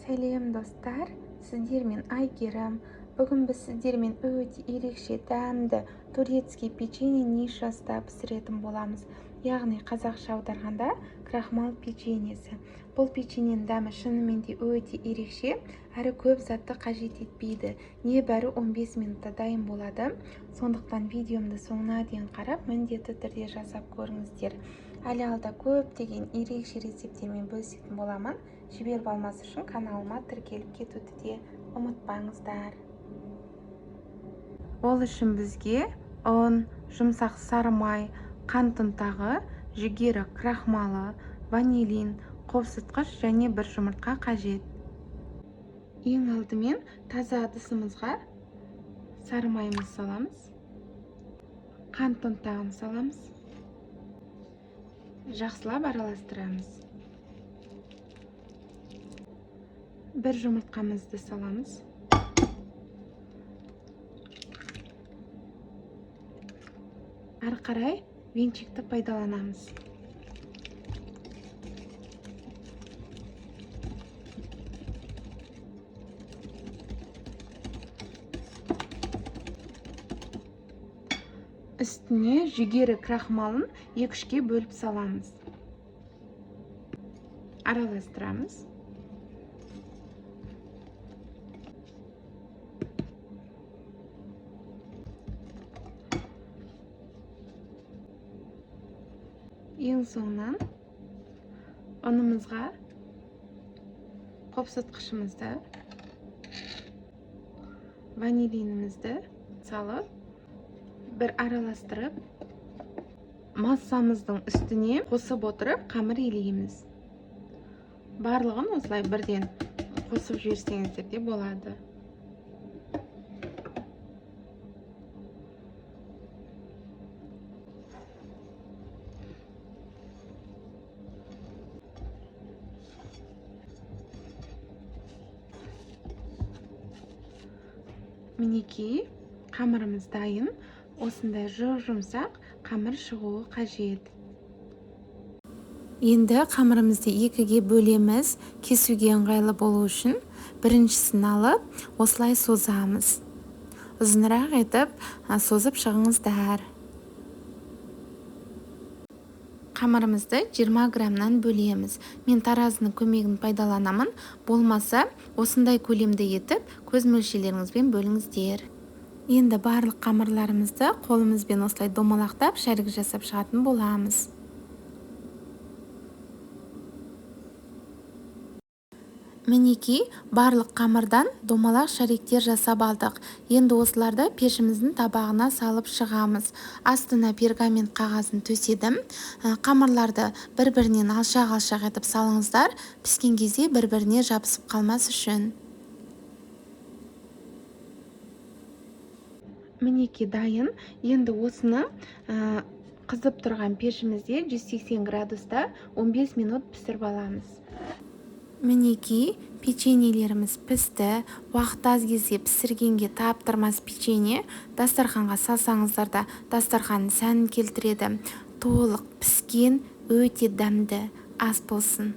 Сәлем, достар! Сіздермен Айгерім. Бүгін біз сіздермен өте ерекше дәмді турецкий печенье нишаста пісіретін боламыз. Яғни қазақша аударғанда крахмал печеньесі. Бұл печеньенің дәмі шынымен де өте ерекше, әрі көп затты қажет етпейді. Небәрі 15 минутта дайын болады. Сондықтан видеомды соңына дейін қарап, міндетті түрде жасап көріңіздер. Әлі алда көптеген ерекше рецепттермен бөлісетін боламын. Жіберіп алмас үшін каналыма тіркеліп кетуді де ұмытпаңыздар. Ол үшін бізге ұн, жұмсақ сары май, қант ұнтағы, жүгері крахмалы, ванилин, қопсытқыш және бір жұмыртқа қажет. Ең алдымен таза ыдысымызға сары майымызды саламыз, қант ұнтағын саламыз, жақсылап араластырамыз. Бір жұмыртқамызды саламыз. Ары қарай венчикті пайдаланамыз. Үстіне жүгері крахмалын 2-3-ке бөліп саламыз. Араластырамыз. Ең соңынан ұнымызға қопсытқышымызды, ванилинімізді салып, бір араластырып, массамыздың үстіне қосып отырып қамыр илейміз. Барлығын осылай бірден қосып жіберсеңіздер де болады. Мінекей, қамырымыз дайын. Осындай жұп-жұмсақ қамыр шығуы қажет. Енді қамырымызды екіге бөлеміз, кесуге ыңғайлы болу үшін. Біріншісін алып, осылай созамыз. Ұзынырақ етіп созып шығыңыздар. Қамырымызды 20 граммнан бөлеміз. Мен таразының көмегін пайдаланамын. Болмаса, осындай көлемді етіп, көз мөлшерлеріңізбен бөліңіздер. Енді барлық қамырларымызды қолымызбен осылай домалақтап, шарик жасап шығатын боламыз. Мінекей, барлық қамырдан домалақ шариктер жасап алдық. Енді осыларды пешіміздің табағына салып шығамыз. Астына пергамент қағазын төседім. Қамырларды бір-бірінен алшақ-алшақ етіп салыңыздар, піскен кезде бір-біріне жабысып қалмас үшін. Мінекей дайын. Енді осыны қызып тұрған пешімізде 180 градуста 15 минут пісіріп аламыз. Мінекей, печеньелеріміз пісті. Уақыт аз кезде пісіргенге таптырмас печенье. Дастарханға салсаңыздар да дастарханның сәнін келтіреді. Толық піскен, өте дәмді. Ас болсын.